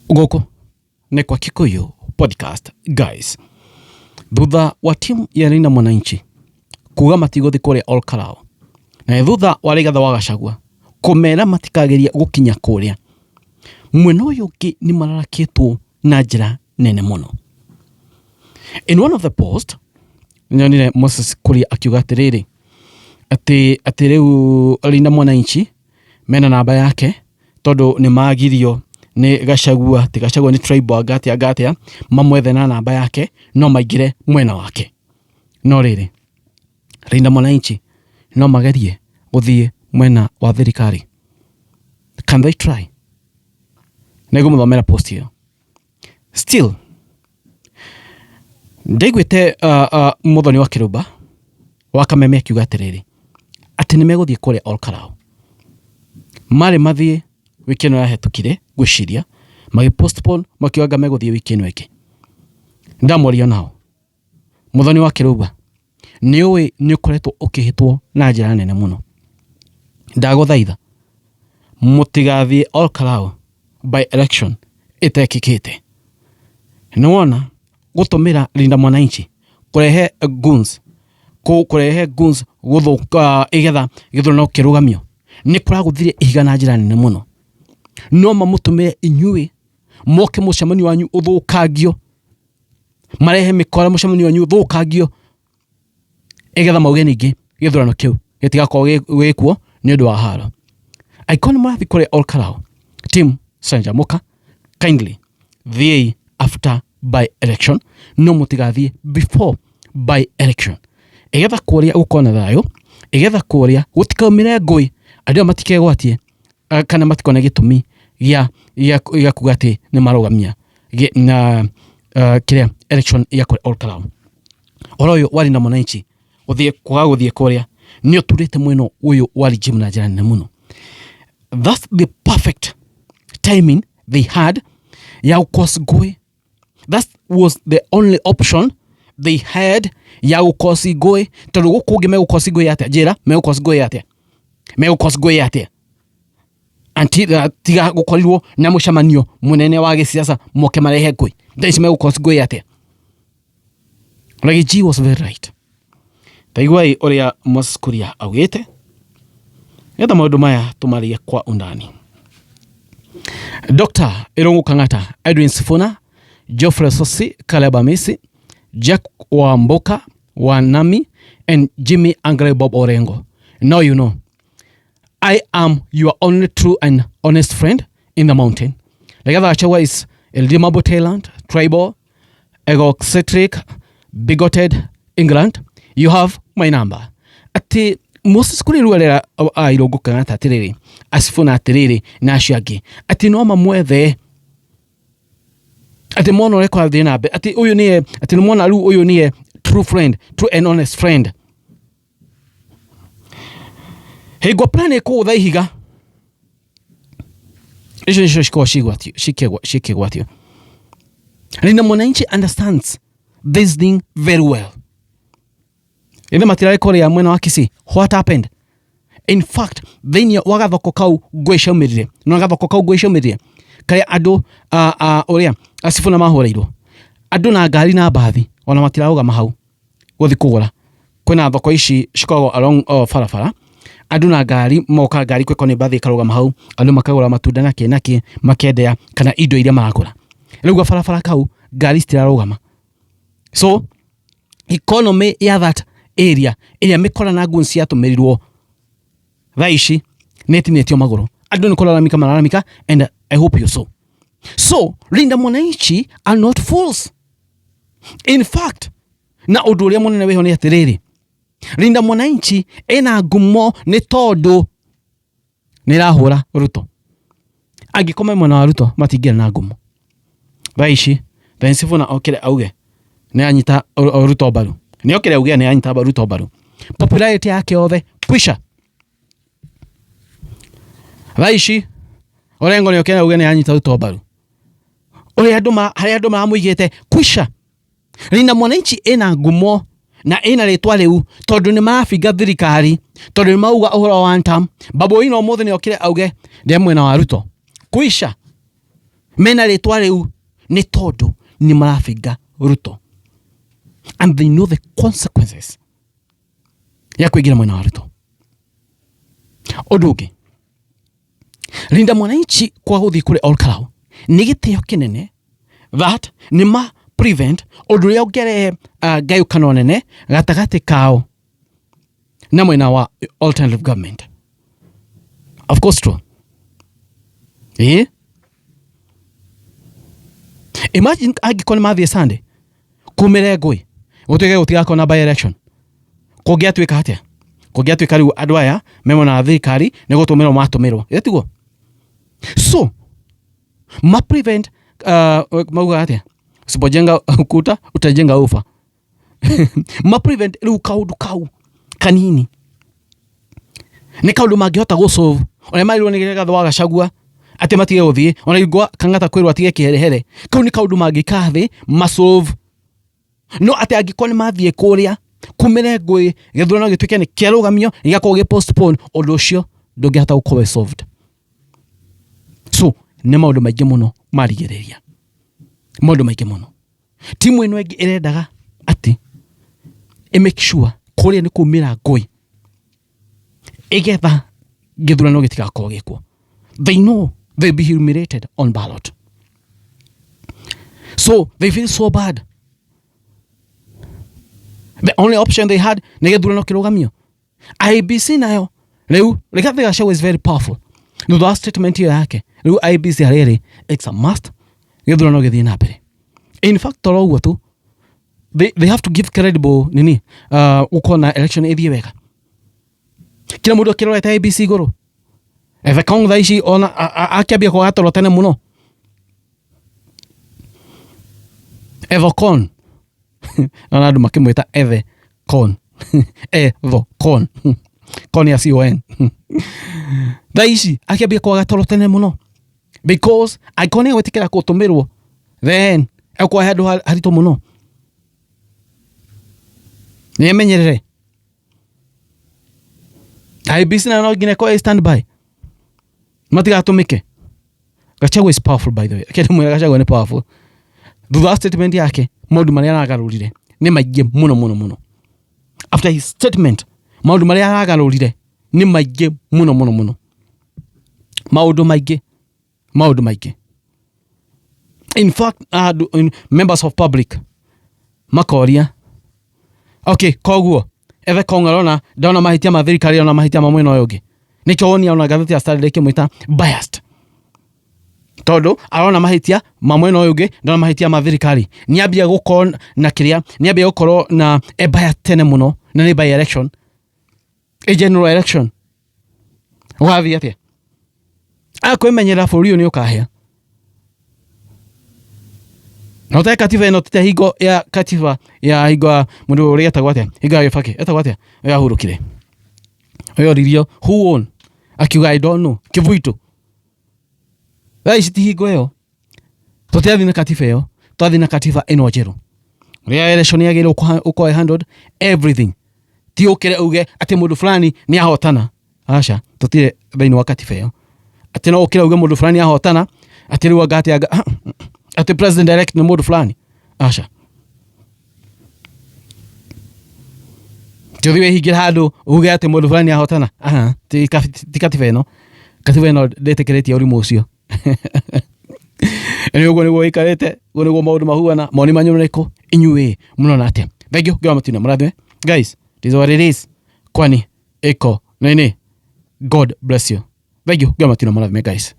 Gũkũ nĩ kwa Kikuyu Podcast guys. Thutha wa timu ya Linda Mwananchi kuga matigũthiĩ kũrĩa Ol Kalou na thutha wa Rigathĩ wa Gachagua kũmera matikageria gũkinya kũrĩa, mwena ũyũ ũngĩ nĩ mararakĩtwo na njĩra nene mũno. In one of the post nyonire Moses Kuria akiuga atĩrĩrĩ atĩ atĩ rĩu Linda Mwananchi mena namba yake tondũ nĩ magirio nĩ Gachagua atĩ Gachagua nĩ tribal anga atĩa anga atĩa mamwethe na namba yake no maingĩre mwena wake. No rĩrĩ, Linda Mwananchi no magerie gũthiĩ mwena wa thirikari? Can they try? Nĩngũmũthomera post ĩyo. Still ndaiguĩte Muthoni wa Kĩrũmba wa Kameme akiuga atĩrĩrĩ, atĩ nĩ megũthiĩ kũrĩa Ol Kalou. Marĩ mathiĩ wiki ĩno yahĩtũkire ngwĩciria, magĩ postpone makiuga anga megũthiĩ wiki ĩno ĩngĩ. Ndamoria nao, Muthoni wa Kĩrũmba, nĩ ũĩ nĩ ũkoretwo ũkĩhĩtwo na njĩra nene mũno. Ndagũthaitha mũtigathiĩ Ol Kalou by election ĩtekĩkĩte. Nĩ wona gũtũmĩra Linda Mwananchi kũrehe goons, kũrehe goons gũthũka ĩgetha gĩthurano kĩrũgamio nĩ kũragũthire ihiga na njĩra nene mũno. No mamũtũmĩre inyuĩ moke mũcemanio wanyu ũthũkangio, marehe mĩkora mũcemanio wanyu ũthũkangio ĩgetha mauge ningĩ gĩthurano kĩu gĩtigakorwo gĩkuo nĩ ũndũ wa haro. Angĩkorwo nĩ mũrathiĩ kũrĩa Ol Kalou, team Canjamũka, kindly thiĩi after by election no mũtigathiĩ before by election ĩgetha kũrĩa gũkorwo na thayũ, ĩgetha kũrĩa gũtikaumĩre ngũĩ, andũ aya matikegwatie kana matikone gĩtũmi gĩa gĩa gĩa kuga atĩ nĩ marũgamia na kĩrĩa election ya kũrĩa Ol Kalou. Ũhoro ũyũ wa Linda Mwananchi gũthiĩ kwaga gũthiĩ kũrĩa nĩ ũturĩte mwena ũyũ wa regime na njĩra nene mũno. That's the perfect timing they had ya gũ-cause ngũĩ. That was the only option they had ya gũ-cause ngũĩ tondũ gũkũ ũngĩ megũ-cause ngũĩ atĩa? Njĩra megũ-cause ngũĩ atĩa? Megũ-cause ngũĩ atĩa? Until tiga gũkorirwo na mũcemanio mũnene wa gĩsiasa moke marehe ngũĩ. Thaa ici megũ-cause ngũĩ atĩa? Riggy G was very right. Ta iguai ũrĩa Moses Kuria augĩte nĩgetha maũndũ maya tũmarie kwa undani. Dr. Irungu Kang'ata, Edwin Sifuna, Geoffrey Sosi, Caleb Amisi, Jack Wamboka wa Nami and Jimmy Angre Bob Orengo. Now you know I am your only true and honest friend in the mountain. Rigathi Gachagua is irredeemable talent, tribal, egocentric, bigoted England. You have my number. Atĩ Moses Kuria rĩu arera Irũngũ Kang'ata atĩrĩrĩ, Asifuna atĩrĩrĩ na acio angĩ atĩ no mamwethe atĩ mona ũrĩa kũrathiĩ na mbere atĩ ũyũ nĩye atĩ nĩmona rĩu ũyũ nĩye true friend, true and honest friend. Hingo plan ĩkũgũtha ihiga icio nicio cikoragwo cikĩgwatio. Linda Mwananchi understands this thing very well. Ithe matirarĩ kũrĩa mwena wa Kisii. What happened? In fact, thĩinĩ wa gathoko kau ngũĩ ciaumĩrire. No gathoko kau ngũĩ ciaumĩrire karĩa andũ ũrĩa Sifuna mahũrĩirwo. Andũ na ngari na mbathi ona matirarũgama hau gũthiĩ kũgũra. Kwĩna thoko ici cikoragwo along barabara andũ na ngari moka ngari kwĩko nĩ mbathi ĩkarũgama hau andũ makagũra matunda na kĩ na kĩ makendea kana indo iria maragũra. Rĩu gabarabara kau ngari citirarũgama. So economy ya that area ĩrĩa mĩkora na goons ciatũmĩrirwo thaa ici nĩ ĩtinĩtio magũrũ. Andũ nĩ kũlalamika malalamika and I hope you so. So Linda Mwananchi are not fools. In fact, na ũndũ ũrĩa mũnene wĩho nĩ atĩrĩrĩ, Linda Mwananchi ĩna ngumo nĩ tondũ nĩ ĩrahũra Ruto. Angĩkorwo me mwena wa Ruto matingĩrĩ na ngumo. Thaa ici Ben Sifuna okire auge nĩ anyita Ruto mbaru. Nĩ okire auge nĩ anyita Ruto mbaru. Popularity yake yothe kwisha. Thaa ici Orengo nĩ okire auge nĩ anyita Ruto mbaru. Ũrĩa andũ harĩa andũ maramũigĩte kwisha. Linda Mwananchi ĩna ngumo na ĩna rĩtwa rĩu tondũ nĩ marabinga thirikari tondũ nĩ mauga ũhoro wa one term. Babu Owino ũmũthĩ nĩ okire auge ndĩ mwena wa Ruto. Kwisha. Mena rĩtwa rĩu nĩ tondũ nĩ marabinga Ruto and they know the consequences ya kũingĩra mwena wa Ruto. Ũndũ ũngĩ, Linda Mwananchi kwa gũthiĩ kũrĩ Ol Kalou nĩ gĩtĩo kĩnene that nĩ ma prevent ũndũ ũrĩa ũngĩrehe ngayũkano nene gatagatĩ kao na mwena wa alternative government. Of course true. Eh? Imagine angĩkorwo nĩ mathiĩ Sunday kumĩre ngũĩ gũtuĩke gũtigakorwo na by election, kũngĩatuĩka atĩa? Kũngĩatuĩka rĩu andũ aya me mwena wa thirikari nĩ gũtũmĩrwo matũmĩrwo, ĩ tiguo? So ma prevent maugaga atĩa? Usipojenga ukuta utajenga ufa. Ma prevent rĩu kaũndũ kau kanini nĩ kaũndũ mangĩhota gũ solve ũrĩa marirwo nĩ Rigathĩ wa Gachagua atĩ matige gũthiĩ ona ingwa Kang'ata kwĩrwo atige kĩherehere, kau nĩ kaũndũ mangĩikara thĩ ma solve. No atĩ angĩkorwo nĩ mathiĩ kũrĩa kumĩre ngũĩ gĩthurano gĩtuĩke nĩ kĩarũgamio gĩgakorwo gĩ postpone, ũndũ ũcio ndũngĩhota gũkorwo wĩ solved. So nĩ maũndũ maingĩ mũno marigĩrĩria, maũndũ maingĩ mũno. Timu ĩno ĩngĩ ĩrendaga atĩ ĩ make sure kũrĩa nĩ kumĩra ngũĩ ĩgetha gĩthurano gĩtigakorwo gĩkuo. They know they'll be humiliated on ballot, so they feel so bad. The only option they had nĩ gĩthurano kĩrũgamio. IEBC nayo rĩu Rigathi Gachagua is very powerful. Thutha wa statement ĩyo yake, rĩu IEBC harĩa ĩrĩ, it's a must gĩthurano gĩthiĩ na mbere. In fact, toro ũguo tu they have to give credible nini gũkorwo na election ĩthiĩ wega, kila mũndũ akĩrorete IEBC igũrũ. Eve Kong thaa ici ona akĩambia kwaga toro tene mũno. Evocon ona andũ makĩmwĩta Eve Con, Evocon, con ya con. Thaa ici akĩambia kwaga toro tene mũno because angĩkorwo nĩ egwĩtĩkĩra gũtũmĩrwo, then egũkorwo he handũ haritũ mũno. Nĩ emenyerere. IEBC nayo no nginya ĩkorwo ĩ stand by matigatũmĩke. Gachagua is powerful, by the way. Kende mwĩra Gachagua nĩ powerful. Thutha wa statement yake, maũndũ marĩa aragarũrire nĩ maingĩ mũno mũno mũno. After his statement, maũndũ marĩa aragarũrire nĩ maingĩ mũno mũno mũno, maũndũ maingĩ, maũndũ maingĩ. In fact, members of public makoria, okay, koguo Eve Kong arona ndona mahĩtia ma thirikari, ona mahĩtia ma mwena ũyũ ũngĩ. Nĩkĩo wonia ona ngathĩti ya Standard ĩkĩmwĩta biased, tondũ arona mahĩtia ma mwena ũyũ ũngĩ, ndona mahĩtia ma thirikari. Nĩambia gũkorwo na kĩrĩa, nĩambia gũkorwo na e biased tene mũno, na nĩ by election, a general election, ũgathiĩ atĩa? Akwĩmenyerera bũrũri ũyũ nĩ ũkahĩa na ũte katiba ĩno tite hingo ya katiba ya hingo ya mũndũ ũrĩa etagwo atĩa, hingo ya Gĩbakĩ etagwo atĩa, ũrĩa ahurũkire, ũrĩa oririo "Who won?" akiuga, "I don't know," Kĩbuitũ. Thaa ici ti hingo ĩyo, tũtirathiĩ na katiba ĩyo, twathiĩ na katiba ĩno njerũ rĩa election yagĩrĩirwo gũkorwo handled everything. Ti ũkĩre uge atĩ mũndũ fulani nĩ ahotana, aca, tũtirĩ thĩinĩ wa katiba ĩyo atĩ no ũkĩre uge mũndũ fulani ahotana, atĩ rĩu anga atĩ anga atĩ president elect nĩ mũndũ fulani, aca. Ti ũthiĩ wĩhingĩre handũ uge atĩ mũndũ fulani ahotana. Aha, ti katiba ĩno. Katiba ĩno ndĩtĩkĩrĩtie ũrimũ ũcio. Nĩ ũguo nĩguo ĩikarĩte, ũguo nĩguo maũndũ mahuana. Mawoni manyu marĩkũ inyuĩ mũrona atĩa? Thank you, ngiwa matunda mũrathime. Guys, this is what it is. Kwani iko nini? God bless you. Thank you, ngiwa matunda mũrathime, guys.